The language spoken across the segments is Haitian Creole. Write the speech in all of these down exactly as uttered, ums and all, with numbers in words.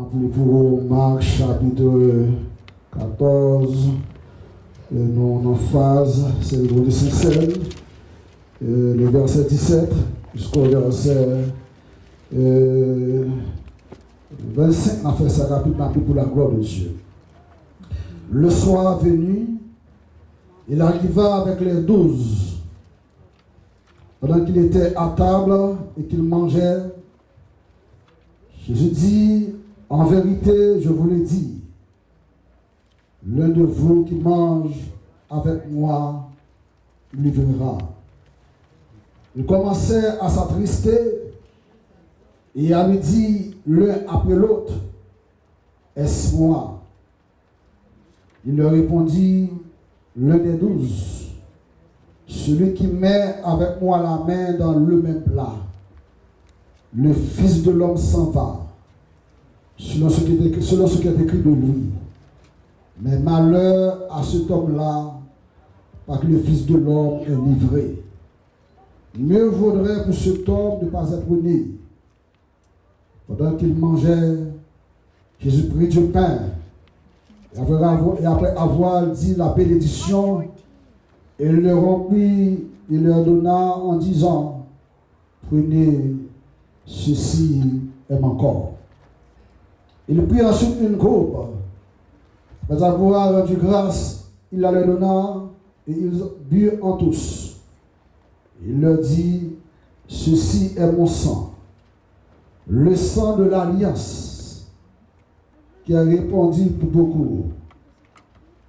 Pou Mak chapit katòz, e nou nan faz seremoni Sentsèn, e le vèsè disèt jiska vèsè, e vennsenk, n a fè sa rapid, n a pri pou la gloire de Dieu. Le soir venu, il arriva avec les douze. Pendant qu'il était à table et qu'ils mangeaient, Jésus dit, en vérité, je vous le dis, l'un de vous qui mange avec moi me livrera. Ils commencèrent à s'attrister et à lui dire l'un après l'autre, est-ce moi? Il leur répondit, l'un des douze, celui qui met avec moi la main dans le même plat. Le Fils de l'homme s'en va, selon ce qui est écrit, selon ce qui est écrit de lui. Mais malheur à cet homme-là, par qui le Fils de l'homme est livré. Mieux vaudrait pour cet homme de ne pas être né. Pendant qu'ils mangeaient, Jésus prit du pain, et après avoir, et après avoir dit la bénédiction, il le rompit et leur donna en disant, prenez, ceci est mon corps. Il prit ensuite une coupe. Après avoir rendu grâce, il la leur donna, et ils burent en tous. Il leur dit, ceci est mon sang, le sang de l'alliance, qui est répandu pour beaucoup.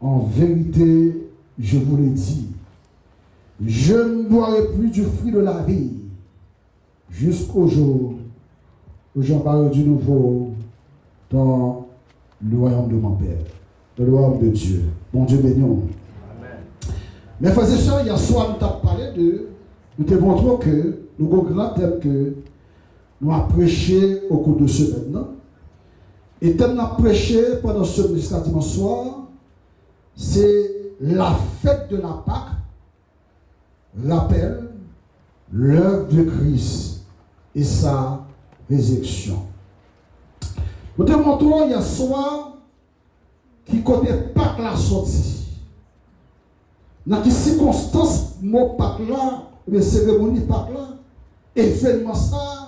En vérité, je vous le dis, je ne boirai plus du fruit de la vie jusqu'au jour où je boirai du nouveau dans le royaume de mon Père, dans le royaume de Dieu. Bondye beni w. Men frè e sè, yè swa nou t ap pale de, nou te montre w ke nou gen yon gran tèm ke nou ap preche au cours de semèn nan. E tèm n ap preche pandan semèn jiska dimanch swa, se la fête de la Pâque, rappelle l'œuvre de Christ et sa résurrection. Nou te montre w yè swa ki kote Pak la soti. Nan ki sikonstans mo Pak la, oubyen seremoni Pak la, evènman sa a,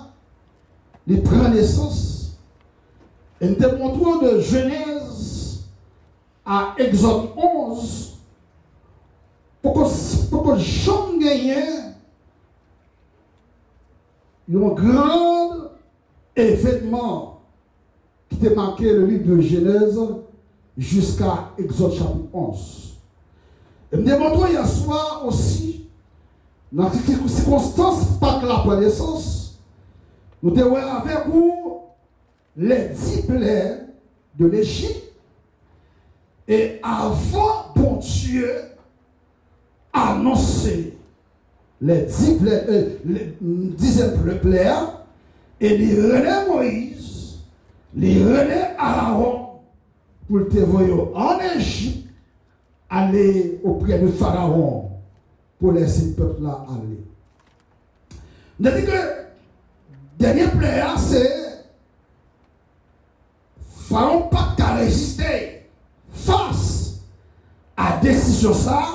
li pran nesans. E n te montre w de Jenèz a Egzòd onz, poko, poko janm genyen yon gran evènman ki te make le livre de Genèse jiska Egzòd chapit onz. E m te montre w yè swa osi, nan ki, ki sikonstans Pak la pran nesans, nou te wè avèk ou les dix plaies de l'Égypte, e avan Bondye anonse les dix plaies, euh, le dizyèm plè, plè a, e li rele Moyiz, li rele Arawon pou l te voye yo ann Ejip, ale oprè de Farawon pou lese pèp la ale. M te di ke dènye plè a se Farawon pa t ka reziste fas a desizyon sa a.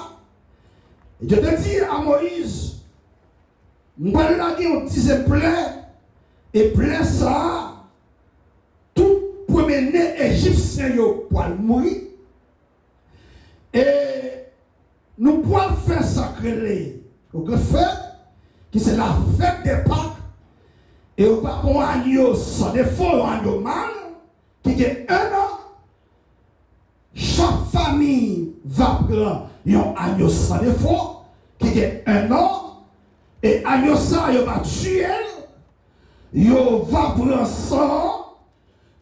E Dye te di a Moyiz, m pral lage yon dizyèm plè, e plè sa a, tout premye ne Ejipsyen yo pral mouri. E nou pral fè sa k rele yon gran fèt, ki se la fête des Pâques, e yo va pran yon anyo san defo, yon anyo mal, ki gen en an. Chak fanmi va pran yon anyo san defo, ki gen en an, e anyo sa a, yo va tiye l, yo va pran san an,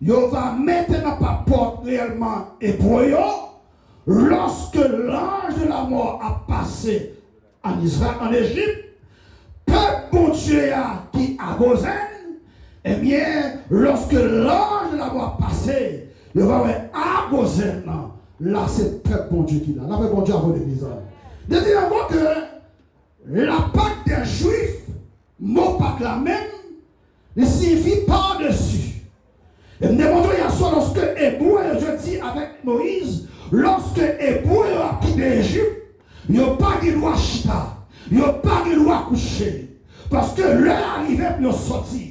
yo va mete nan papòt reyèlman Ebre yo, lòske l'ange de la mort ap pase an Izra-, an Ejip, pèp Bondye a ki a Gozèn, ebyen, lòske l'ange de la mort ap pase, yo va wè a Gozèn nan, la se pèp Bondye ki la. Lapè Bondye avè w, legliz la. Li di ankò ke la Pâque des Juifs, mo Pak la menm, li siyifi pa desi. E m te montre w yè swa Ebre yo, Dye di avèk Moyiz, lòske Ebre yo ap kite Ejip, yo pa gen dwa chita, yo pa gen dwa kouche. Paske lè a rive pou yo sòti.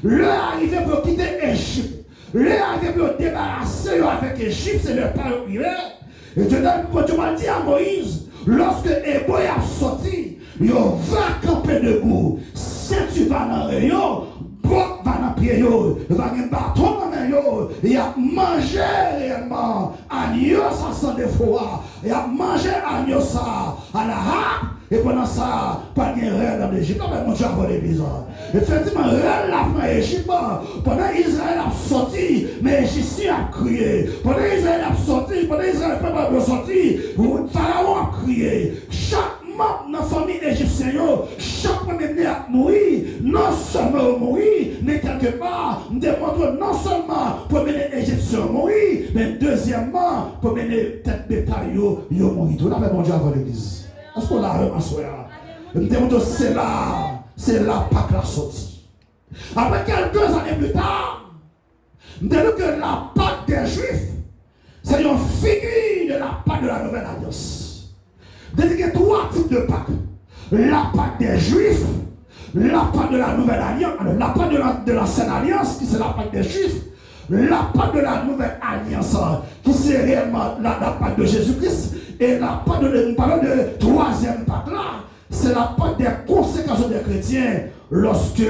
Lè a rive pou yo kite Ejip. Lè a rive pou yo debarase yo avèk Ejip, se lè pa yo rive. E Dye, Dye pral di a Moyiz, lòske Ebre y ap sòti, yo va kanpe debou, senti va nan ren yo, bòt va nan pye yo, yo va gen baton nan men yo, y ap manje reyèlman anyo sa san defo a, y ap manje anyo sa a, alahap, e pandan sa a, pral gen rèl ann Ejip. Lapè Bondye avè w, legliz la. Efektivman, rèl la pran Ejip. Pandan Izrayèl ap sòti, men Ejipsyen ap kriye. Pandan Izrayèl ap sòti, pandan Izrayèl prepare pou yo sòti, Farawon ap kriye. Chak manm nan fanmi ejipsyen yo, chak premye ne ap mouri. Non sèlman yo mouri, men kèlkepa, m te montre w non sèlman premye ne ejipsyen yo mouri, men dezyèmman, premye ne tèt betay yo, yo mouri tou. Lapè Bondye avè w, legliz. Èske w la avè m aswè a? M te montre w se la, se la Pak la sòti. Apre kèlke zane pli ta, m te di w ke la Pak dè Jwif, se yon figi de la Pak de la Nouvèl Alyans. M te di gen twa tip de Pak. La Pak dè Jwif, la Pak de la Nouvèl Alyans, alò, la Pak de la, de lansyen alyans, ki se la Pak dè Jwif, la Pak de la Nouvèl Alyans, ki se reyèlman la, la Pak de Jezi Kris, e la Pak de, nou pale de twazyèm Pak la, se la Pak dè konsekrasyon dè kretyen, lòske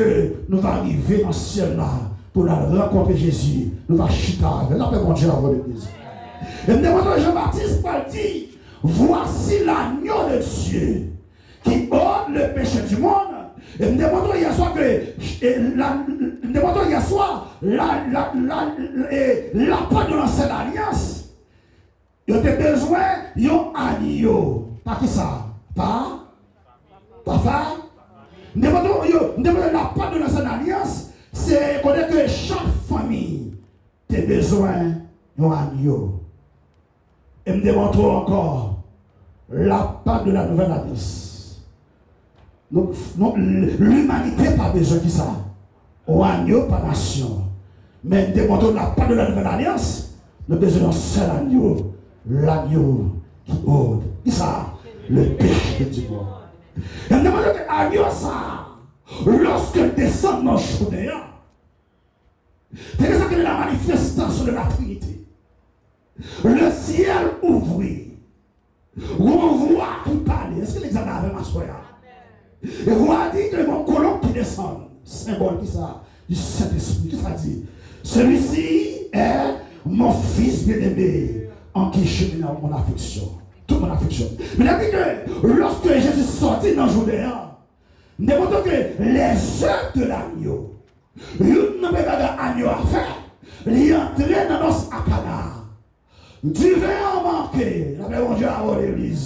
nou va rive nan syèl la, pou n al rankontre Jezi, nou va chita avè l. Lapè Bondye avè w, legliz. E m te montre w Jan Batis pral di, Voici l'agneau de Dieu qui ôte le péché du monde. E m te montre w yè swa ke, e la, m te montre w yè swa, la, la, la, e la Pak de lansyen alyans, yo te bezwen yon anyo. Pa kisa? Pa, pa fa. M te montre w, yo, m te montre w la Pak de lansyen alyans, se kote ke chak fanmi te bezwen yon anyo. E m te montre w ankò, la Pak de la Nouvèl Alyans. Nou, nou, limanite pa bezwen kisa? Yon anyo pa nasyon. Men m te montre w la Pak de la Nouvèl Alyans, nou bezwen yon sèl anyo, l'agneau qui ôte, kisa? Le péché du monde. E m te montre w ke anyo sa a, lòske l desann nan Jouden an, te gen sa k rele la manifestation de la Trinité. Le ciel ouvrit. Yon vwa ki pale. Èske legliz la avè m aswè a? E vwa a di ke yon kolonb ki desann. Senbòl kisa? Du Saint-Esprit. Kisa l di? Celui-ci est mon fils bien-aimé, en qui j'ai mis mon affection. Toute mon affection. Men l di ke lòske Jezi sòti nan Jouden an, m te montre w ke les œuvres de l'agneau, youn nan premye bagay anyo a fè, li antre nan nòs a Kana. Diven an manke. Lapè Bondye avè w, legliz.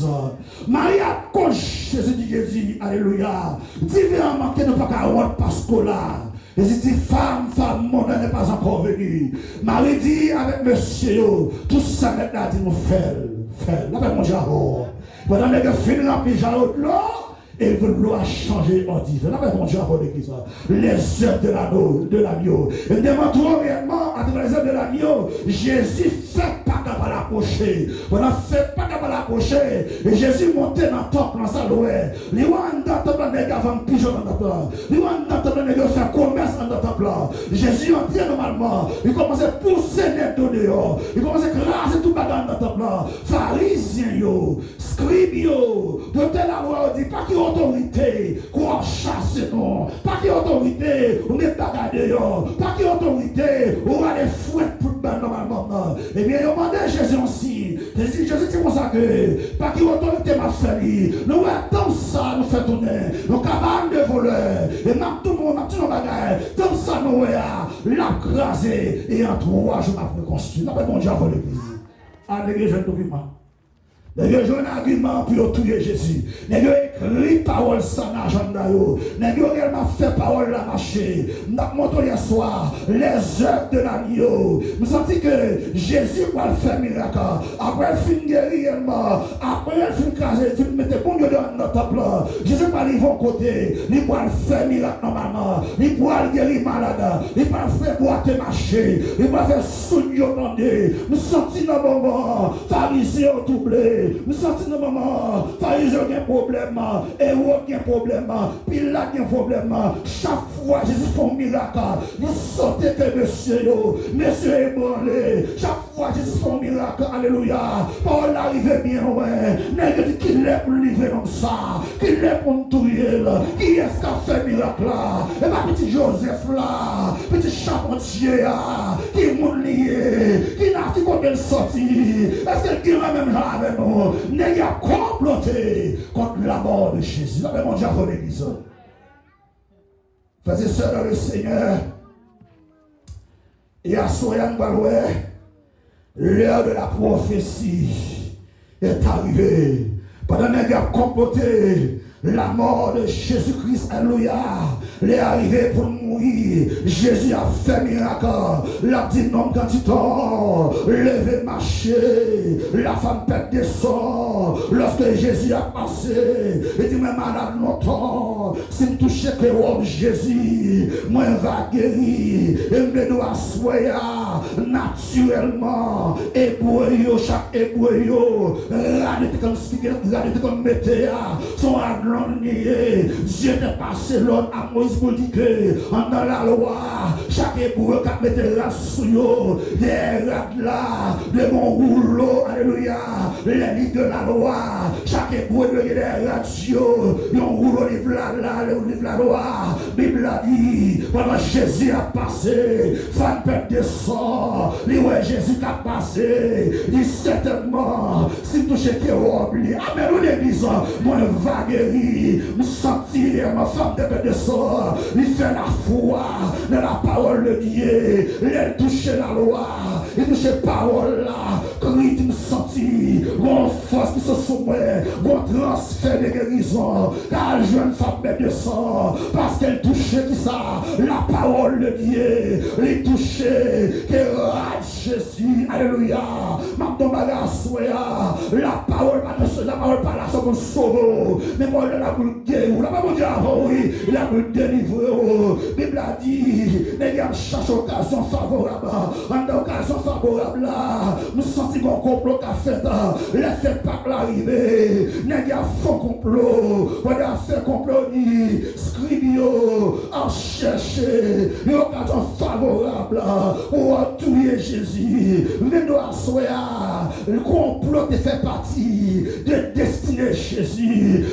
Mari ap kont Jezi, di Jezi, alelouya, diven an manke, nou pa ka wont paske w la. Jezi di, femme, femme, mon heure n'est pas encore venue. Mari di avèk mesye yo, tout sa mèt la di nou, fè l, fè l. Lapè Bondye avè w. Pandan nèg yo fin ranpli jan yo dlo, e dlo a chanje an diven. Lapè Bondye avè w, legliz la. Les œuvres de l'agneau, de l'agneau. E m te montre w reyèlman, atravè les œuvres de l'agneau, Jezi fè Pak la pral apwoche. Pandan fèt Pak la pral apwoche, e Jezi monte nan tanp lan, sa l wè? Li wè anndan tanp lan nèg yo vann pijon anndan tanp lan. Li wè anndan tanp lan nèg yo fè komès anndan tanp lan. Jezi antre nòmalman. Li kòmanse pouse nèg yo deyò. Li kòmanse kraze tout bagay anndan tanp lan. Farizyen yo, Skrib yo, doktè lalwa yo di, pa ki otorite ke w ap chase nou? Pa ki otorite ou met bagay deyò? Pa ki otorite ou rale fwèt pou t ba nòmalman nan? Ebyen, yo mande Jezi yon siy. Jezi, Jezi di konsa ke, pa ki otorite m ap fè li? Nou wè tanp sa nou fè tounen yon kabann de volè. E m ap di nou, m ap di nou yon bagay, tanp sa nou wè a, l ap kraze, e an twa jou m ap rekonstwi. Lapè Bondye avè w, legliz. Alelouya, jwenn dokiman. Nèg yo jwenn agiman pou yo touye Jezi. Nèg yo ekri pawòl sa nan ajanda yo. Nèg yo reyèlman fè pawòl la mache. M t ap montre w yèswa, les œuvres de l'agneau. M santi ke Jezi pral fè mirak. Apre l fin geri reyèlman, apre l fin kraze, fin mete moun yo deyò anndan tanp lan, Jezi pral rive yon kote, li pral fè mirak nòmalman. Li pral geri malad. Li pral fè bwate mache. Li pral fè soud yo tande. M santi nan moman an, Farizyen yo twouble. M santi nan moman an, Farizyen yo gen pwoblèm. Ewòd gen pwoblèm. Pilat gen pwoblèm. Chak fwa Jezi fè yon mirak, li sote ke mesye yo. Mesye yo ebranle. Chak fwa Jezi fè yon mirak, alelouya, pawòl la rive byen lwen. Nèg yo di, "Kilè pou n livre nonm sa? Kilè pou n touye l? Kiyès k ap fè mirak la? E pa pitit Jozèf la, pitit chapantye a? Ki moun li ye? Ki na, ki kote l sòti? Èske l gen lè menm jan avè nou?" Nèg yo ap konplote kont lamò de Jezi. Lapè Bondye avè w, legliz. Frères et sœurs dans le Seigneur, e aswè a nou pral wè, l'heure de la prophétie est arrivée. Pandan nèg yo ap konplote lamò de Jezi Kris, alelouya, lè a rive pou l mouri, Jezi ap fè mirak. L ap di, "Nonm granditò, leve mache." La femme pète de sang. Lòske Jezi ap pase, li di, "Mwen malad lontan. Si m touche ke wòb Jezi, mwen va geri." E m vle di w aswè a, natirèlman, Ebre yo, chak Ebre yo, rad yo te konn siye, rad yo te konn mete a, se yon rad long li ye. Dye te pase lòd a Moyiz pou l di ke, anndan lalwa, chak Ebre k ap mete rad sou yo, dèyè rad la, dwe gen yon woulo, alelouya, lè li de lalwa, chak Ebre dwe gen dèyè rad yo, yon woulo liv la, la, liv lalwa. Bib la di, pandan Jezi ap pase, fàn pèt de san, li wè Jezi k ap pase, li sètènman, si m touche ke wòb li, amèn, wi, legliz, mwen va geri. M santi reyèlman fàn pèt de san, li fè lafwa nan la parole de Dieu. Lè l touche lalwa, li touche pawòl la, kri di m santi gon fòs ki sot sou mwen, gon transfè de gerizon, k al jwenn fàn pèt de san, paske l touche kisa? La parole de Dieu, li touche ke rad Jezi, alelouya. M ap di w bagay aswè a, la parole pa nan, la parole pa la sèlman pou l sove w, men pawòl la la pou l geri w. Lapè Bondye avè w, wi, la pou l delivre w. Bib la di, nèg yo ap chache okazyon favorab. Anndan okazyon favorab la, m santi gon konplo k ap fèt. Lè fèt Pak la rive, nèg yo ap fè konplo. Pandan y ap fè konplo, ni skrib yo ap chèche yon okazyon favorab pou touye Jezi. Men nou aswè a, konplo te fè pati de destine Jezi.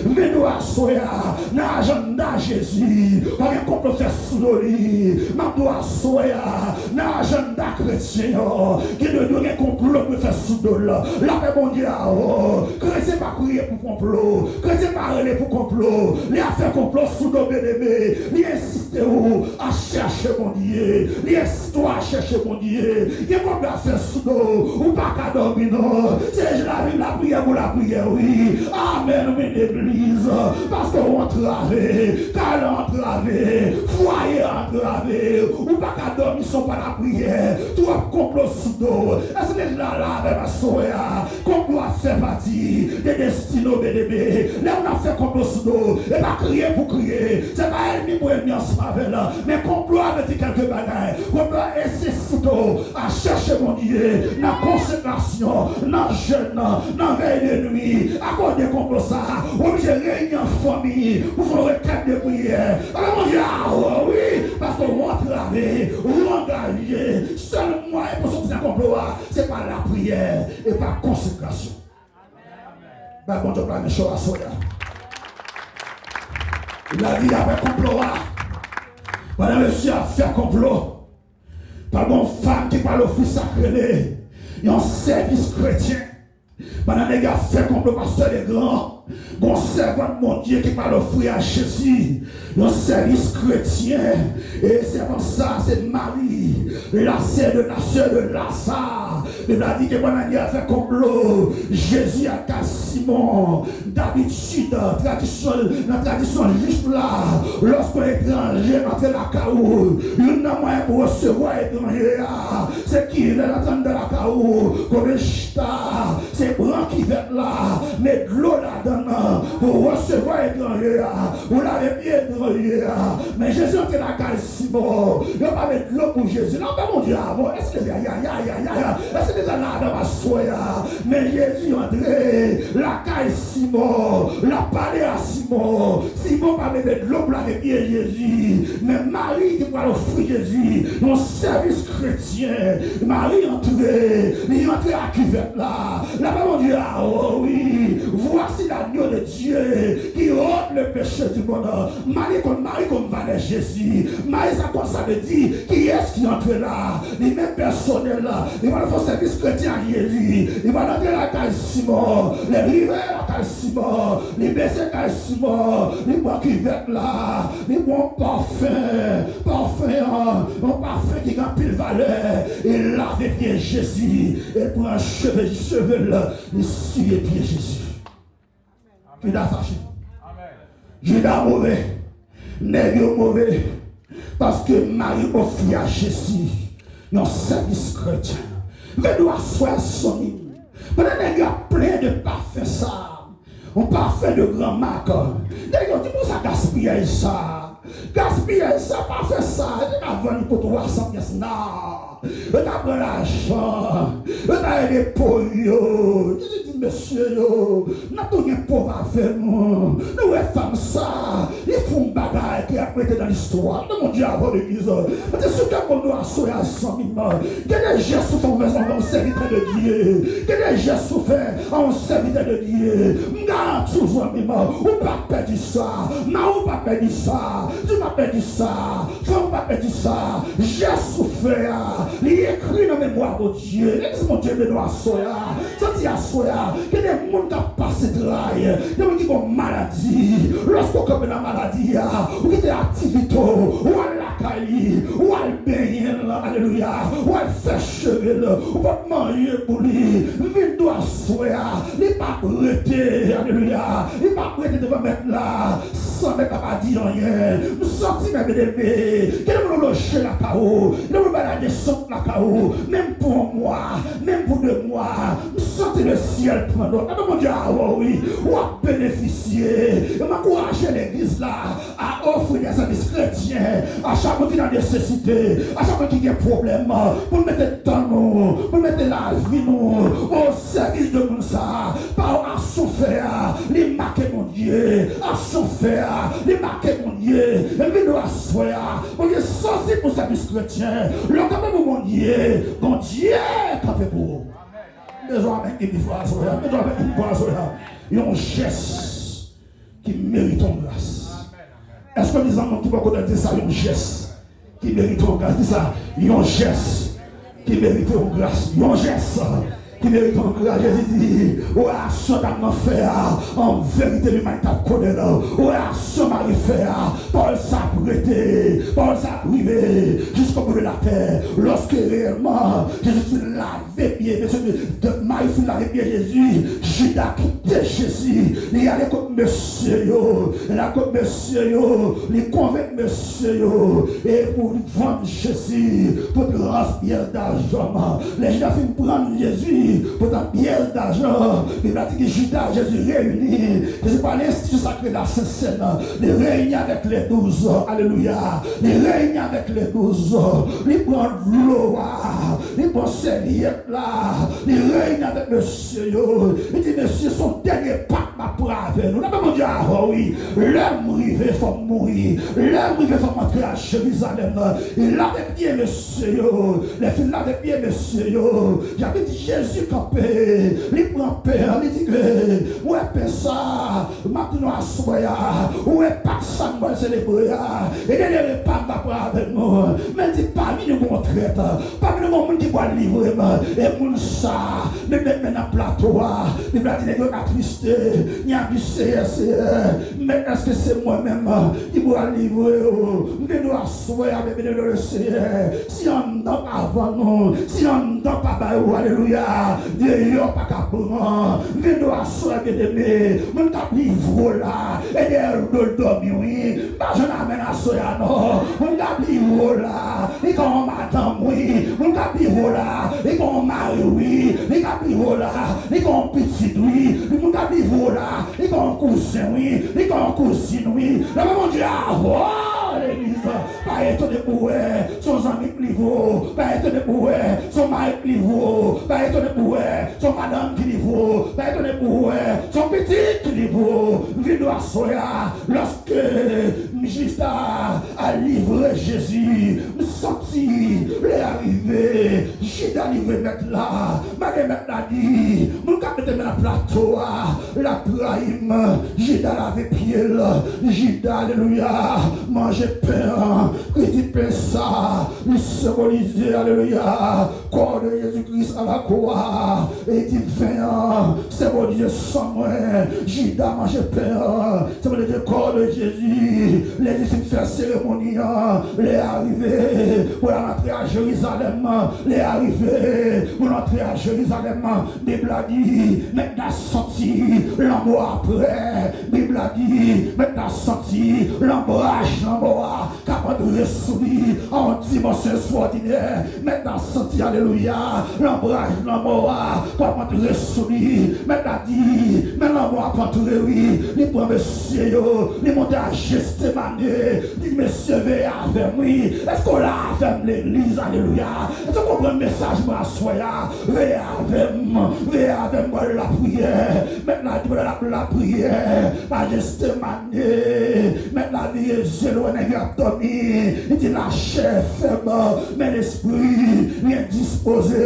Men nou aswè a, nan ajanda Jezi, pa gen konplo fè sou do li. M ap di w aswè a, nan ajanda kretyen an, gen de dwe gen konplo dwe fè sou do l. Lapè Bondye avè w. Kretyen pa priye pou konplo. Kretyen pa rele pou konplo. Li ap fè konplo sou do byeneme. Li ensiste w a chèche Bondye. Li ensiste w a chèche Bondye. Gen konplo ap fè sou do w. Ou pa ka dòmi non. Se lapriyè pou lapriyè, wi. Amèn, wi, legliz. Paske w antrave. Kay la antrave. Fwaye antrave. Ou pa ka dòmi san w pa lapriyè. Twòp konplo sou do w. Èske legliz la la avè m aswè a? Konplo a fè pati de destine w, byeneme. Lè moun ap fè konplo sou do w, e pa kriye pou kriye. Se pa ènmi pou ènmi ansanm avè l. Men konplo a vle di kèlke bagay. Konplo a ensiste w a chèche Bondye nan konsekrasyon, nan jèn, nan vèy de nwi. Akoz de konplo sa a, ou oblije reyini an fanmi pou fè yon rekèt de priyè. Lapè Bondye avè w, wi, paske w antrave, w angaje. Sèl mwayen pou soti nan konplo a, se pa lapriyè e pa konsekrasyon. Bay Bondye yon pla men cho aswè a. Lavi apre konplo a. Pandan mesye ap fè konplo, pral gen yon fanm ki pral ofri sa k rele yon sèvis kretyen. Pandan nèg yo ap fè konplo, pastè Legrand, Gon sèvant Bondye ki pral ofri a Jezi yon sèvis kretyen. E sèvant sa se Mari, la sè de la sè de Laza. Bib la di ke pandan nèg yo ap fè konplo, Jezi al kay Simon. Dabitid, tradisyon, nan tradisyon jwif la, lòske yon etranje antre lakay ou, youn nan mwayen pou w resevwa etranje a, se kivèt la t anndan lakay ou, kote chita, se pran kivèt la, met dlo ladan l, pou w resevwa etranje a, pou w lave pye etranje a. Men Jezi antre lakay Simon, yo pa met dlo pou Jezi. Lapè Bondye avè w. Èske, ayayayayaya, èske deja ladan aswè a? Men Jezi antre lakay Simon, l ap pale a Simon. Simon pa mete dlo pou lave pye Jezi. Men Mari ki pral ofri Jezi yon sèvis kretyen. Mari antre, li antre ak kivèt la. Lapè Bondye avè w, wi. Voici l'agneau de Dieu qui ôte le péché du monde. Mari konn, Mari konn valè Jezi. Mari sa konn sa vle di, kiyès ki antre la? Li menm pèsonèl la. Li pral fè sèvis kretyen ak Jezi. Li pral antre lakay Simon. Lè l rive lakay Simon, li bese kay Simon. Li pran kivèt la. Li pran pafen. Pafen an, yon pafen ki gen anpil valè. E lave pye Jezi. E pran cheve, cheve l. Li siye pye Jezi. Jida fache. Jida move. Nèg yo move. Paske Mari ofri a Jezi yon sèvis kretyen. Vin dou aswè a, zanmi m. Pandan nèg yo ap plenyen de pafen sa, yon pafen de gran mak, nèg yo di, "Pou sa gaspiyaj sa? Gaspiyaj sa, pafen sa, yo te ka vann li pou twa san pyès nò." Yo ta pran lajan, yo ta ede pòv yo. Jezi di mesye yo, n ap tou gen pòv avè nou. Nou wè fanm sa, li fè yon bagay ki ap rete nan listwa. Nan Bondye avè w legliz. Mwen te sou kè bon nou aswè a, zanmi m. Gen de jès ou fè anvè yon sèvitè de Dye. Gen de jès ou fè a yon sèvitè de Dye. M garanti w, zanmi m, ou p ap pèdi sa. Mari w p ap pèdi sa. Di m ap pèdi sa. Fanm pa pèdi sa. Jès ou fè a, li ekri nan memwa Bondye. Legliz Bondye beni w aswè a. Santi aswè a, gen de moun k ap pase tray. Gen moun ki gon maladi. Lòske w kanpe nan maladi a, ou kite aktivite w, ou al lakay li, ou al benyen l, alelouya, ou al fè cheve l, ou pot manje pou li. Vin dou aswè a, li p ap rete, alelouya, li p ap rete devan mèt la. San mèt la pa di anyen. M santi, men byeneme, gen de moun ou loje lakay ou, gen de moun bay la desant lakay ou, menm pou yon mwa, menm pou de mwa. M santi le syèl pran nòt. Lapè Bondye avè w, wi. W ap benefisye. E m ankouraje legliz la a ofri de sèvis kretyen a chak moun ki nan nesesite, a chak moun ki gen pwoblèm, pou n mete tan nou, pou n mete lavi nou o sèvis de moun sa a. Pa w, aksyon w fè a, li make Bondye. Aksyon w fè a, li make Bondye. E vin dou aswè a, Bondye santi pou sèvis kretyen. Lè w kanpe pou Bondye, Bondye kanpe pou ou. Bezwen avèk imifrazon ya, bezwen avèk imifrazon ya. Yon jès ki merite yon gras. Èske w di zanmi w ki bò kote w di sa, yon jès ki merite yon gras? Di sa, yon jès ki merite yon gras. Yon jès ki merite yon gras. Jezi di, ou wè aksyon dam nan fè a, an verite, limanite ap konnen l. Ou wè aksyon Mari fè a, pawòl sa ap rete, pawòl sa ap rive jiskobou de latè. Lòske reyèlman Jezi fin lave pye, mesye, de Mari fin lave pye Jezi, Jida kite Jezi, li ale kot mesye yo, li ale kot mesye yo, li konvenk mesye yo, e pou vann Jezi pou trans pyès dajan. Lè Jida fin pran Jezi pou trans pyès dajan, Bib la di ke Jida, Jezi reyini, Jezi pral enstiti sakre lasensèn, li reyini avèk lè douz, alelouya, li reyini avèk lè douz, li pran dlo a, li pran sèvyèt la, li reyini avèk mesye yo. Li di, mesye, se yon dènye pak m ap pran avè nou. Lapè Bondye avè w, wi. Lè m rive, fò m mouri. Lè m rive, fò m antre a Jerizalèm. Li lave pye mesye yo. Lè fin lave pye mesye yo, y ap di Jezi kanpe. Li pran pen an, li di ke, w wè pen sa, m ap di nou aswè a, ou wè pak sa m pral selebre a, e dènye repa m ap pran avèk nou. Men di, pami nou gon trèt, pami nou gon moun ki pral livre m, e moun sa, Met men nan plato a. Bib la di nèg yo atriste. N ap di, Seyè, Seyè, men èske se mwen menm ki pral livre yo? M vin wè aswè a, byeneme nan Lesenyè. Si anndan pa vann ou, si anndan pa bay ou, alelouya, deyò pa ka pran. M vin wè aswè a, byeneme, moun k ap livre w la, e dèyè do l dòmi, wi. M pa jwenn amèn aswè a, non. Moun k ap livre w la, li gen yon madanm, wi. Moun k ap livre w la, li gen yon mari, wi. Li k ap livre w la, li gen yon pitit, wi. Li, moun k ap livre w la, li gen yon kouzen, wi. Li gen yon kouzin, wi. Leve Bondye a, o legliz. Pa etone pou wè se yon zanmi k livre w. Pa etone pou wè se yon mari k livre w. Pa etone pou wè se yon madanm ki livre w. Pa etone pou wè se yon pitit ki livre w. M vin wè aswè a, lòske Jida al livre Jezi, m santi lè a rive, Jida livre Mèt la. Malgre Mèt la di, moun k ap mete men nan plato a, l ap trayi m. Jida lave pye l. Jida, alelouya, manje pen an. Li di, pen sa, li senbolize, alelouya, kò de Jezi Kris a la kwa. E li di, ven an senbolize san mwen. Jida manje pen an, senbolize kò de Jezi. Lè Jezi fin fè seremoni an, lè a rive pou l al antre a Jerizalèm. Lè a rive pou l antre a Jerizalèm. Bib la di, Mèt la santi lanmò a prè. Bib la di, Mèt la santi lanbraj lanmò a k ap antre sou li a yon dimansyon estwòdinè. Mèt la santi, alelouya, lanbraj lanmò a k ap antre sou li. Mèt la di, men lanmò ap antre, wi. Li pran mesye yo, li monte a Jestemane. Li di, mesye, veye avè m, wi. Èske w la avè m, legliz? Alelouya. Èske w konprann mesaj mwen aswè a? Veye avè m, veye avè m, mwen lapriyè. Mèt la di, pandan l ap lapriyè a Jestemane, Mèt la vire zye l wè nèg yo ap dòmi. Li di, lachè fèb, men lespri endispoze.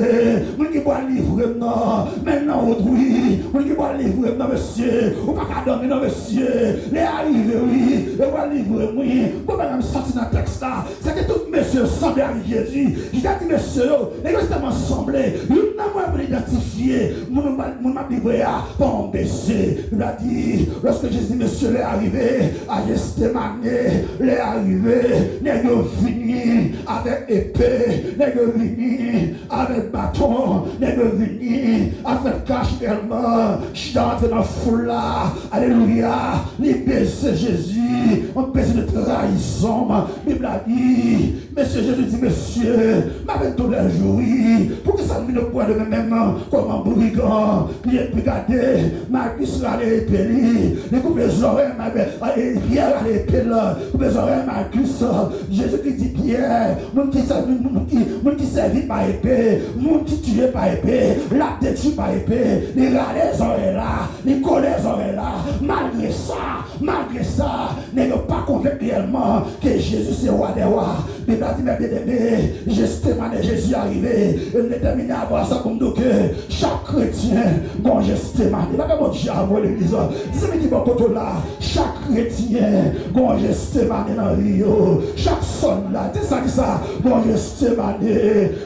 Moun ki pral livre m nan, men l nan wout, wi. Moun ki pral livre m nan, mesye, ou pa ka dòmi non, mesye. Lè a rive, wi. Yo pral livre m, wi. Bon, bagay m santi nan tèks la, se ke tout mesye yo sanble ak Jezi. Jezi di mesye yo, nèg yo tèlman sanble, youn nan mwen pou l idantifye moun, moun, moun m ap livre a pa yon mesye. Bib la di, lòske Jezi di mesye, lè a rive a Jestemane, lè a rive, nèg yo vini avèk epe, nèg yo vini avèk baton, nèg yo vini avèk kach èlman. Jida antre nan foul la, alelouya, li beze Jezi, yon beze de trayizon. Bib la di, mesye, Jezi di, mesye, m ap vin toulèjou, wi. Poukisa m vin opre de men menm kòm yon brigan? Li epi gade, Malkis rale epe li, li koupe zòrèy Malkis, Pyè rale epe l, koupe zòrèy Malkis. Jezi ki di Pyè, moun ki sèvi, moun ki, moun ki sèvi pa epe, moun ki tiye pa epe, l ap detwi pa epe. Li rale zòrèy la, li kole zòrèy la. Malgre sa, malgre sa, nèg yo pa konvenk reyèlman ke Jezi se Wa dè wa. Bib la di, men byeneme, Jestemane, Jezi a rive. E m detèmine avè w sa pou m di w ke chak kretyen gon Jestemane. Lave Bondye avè w, legliz. Di zanmi ki bò kote w la, chak kretyen gon Jestemane nan vi yo. Chak sòlda, di sa, di sa, gon Jestemane.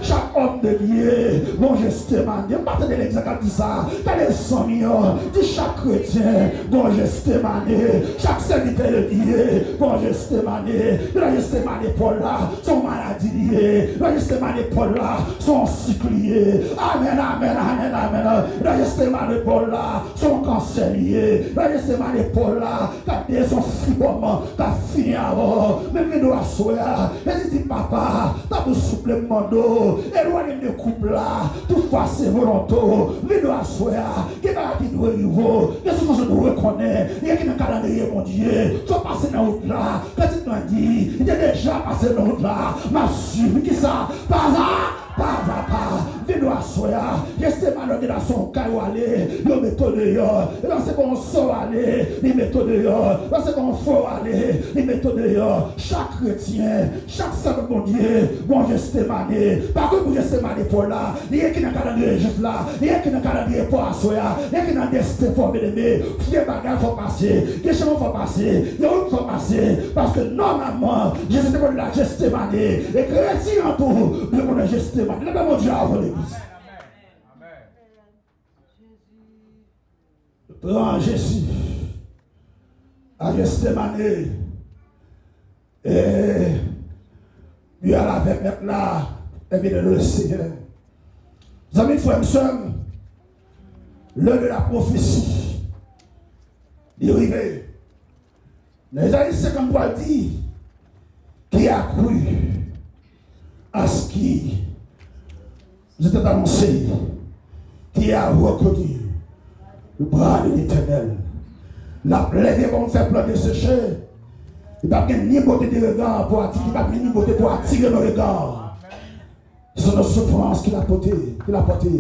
Chak òm de Dye gon Jestemane. M pa tande legliz la k ap di sa. Tande zanmi an, di chak kretyen gon Jestemane. Chak sèvitè de Dye gon Jestemane. Yo nan Jestemane Pòl la, se yon maladi li ye. Yo nan Jestemane Pòl la, se yon sik li ye. Amèn, amèn, amèn, amèn. Yo nan Jestemane Pòl la, se yon kansè li ye. Yo nan Jestemane Pòl la, gade se yon fibwòm k ap fini avè w. Men vin dou aswè a. Jezi di, papa, tanpri souple m mande w, elwanye m de koup la. Toutfwa se volonte w. Vin dou aswè a. Gen bagay ki dwe rive w. Gen soufrans ou dwe konnen. Gen ki nan kalandriye Bondye. Fò w pase nan wout la. Kantik lan di, li te deja pase nan wout la. M ap swiv. Kisa? Pazapa, pazapa. Vin dou aswè a. Jestemane, gen nan se yon kay w ale, yo mete w deyò. E nan se pa yon sò w ale, li mete w deyò. Nan se pa yon fò w ale, li mete w deyò. Chak kretyen, chak sèvant Bondye, gon Jestemane. Pa kont pou Jestemane Pòl la, li gen ki nan kalandriye Jwif la, li gen ki nan kalandriye pa w aswè a, li gen ki nan desten pa w, byeneme. Gen bagay fò pase, gen chemen fò pase, gen wout fò pase, paske nòmalman, Jezi te konn la Jestemane, e kretyen an tou dwe konnen Jestemane. Leve Bondye avè w, legliz. Pran Jezi a Getsemane, e li al avèk Mèt la, e byeneme le Senyè. Zanmi, frè m, sè m, lè de la pwofesi li rive. Nan Ezayi senkanntwa, l di, qui a cru à ce qui nous était annoncé, qui a reconnu le bras de l'Éternel. L ap leve kòm fè plant deseche. Li p ap gen ni bote de rega pou atire, li p ap gen ni bote pou atire nan rega. Se nan soufrans ki l ap pote, ki l ap pote.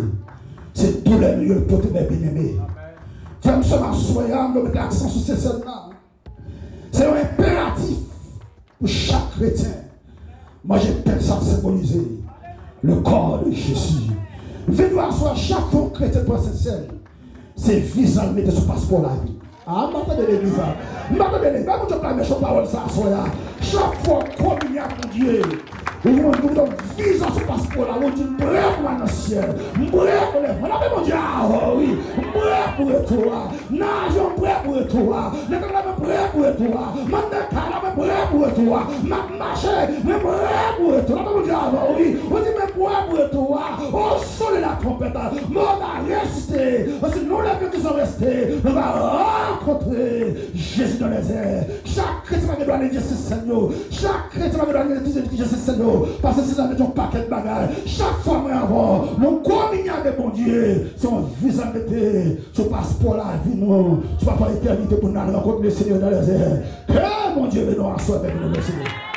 Se doulè nou yo l pote, men byeneme. Frè m, sè m, aswè a, m vle mete aksan sou Sesèl la. Se yon enperatif pou chak kretyen manje pen sa k senbolize le corps de Jésus. Vin nou aswè, chak fwa yon kretyen pran Sesèl, se viza l mete sou paspò lavi. A, m pa tande legliz la. M pa tande legliz la. Bondye pa mechan pawòl sa aswè a. Chak fwa w kominye ak Bondye, ou jwenn ou viza sou paspò la, ou di, m prè pou al nan syèl. M prè pou lève. N ap Bondye a, wi. M prè pou retou a. Nan avyon, m prè pou retou a. Nan kay la, mwen prè pou retou a. Mwen nan kay la, mwen prè pou retou a. M ap mache, mwen prè pou retou a. N ap Bondye a, wi. Ou di, mwen prè pou retou a. Au son de la trompette, mort a ressuscité. Parce que nous, les vivants qui sommes restés, nous allons rencontrer Jésus dans les airs. Chak kretyen pa gen dwa nègle Sesèl yo. Chak kretyen pa gen dwa nègle Sesèl yo. Paske Sesèl la mete yon pakèt bagay. Chak fwa mwen avè w, nou kominye avèk Bondye. Se yon viza mete sou paspò lavi nou. Sou paspò etènite pou n al rankontre le Senyè dans les airs. Ke Bondye beni w aswè, beni w, mèsi.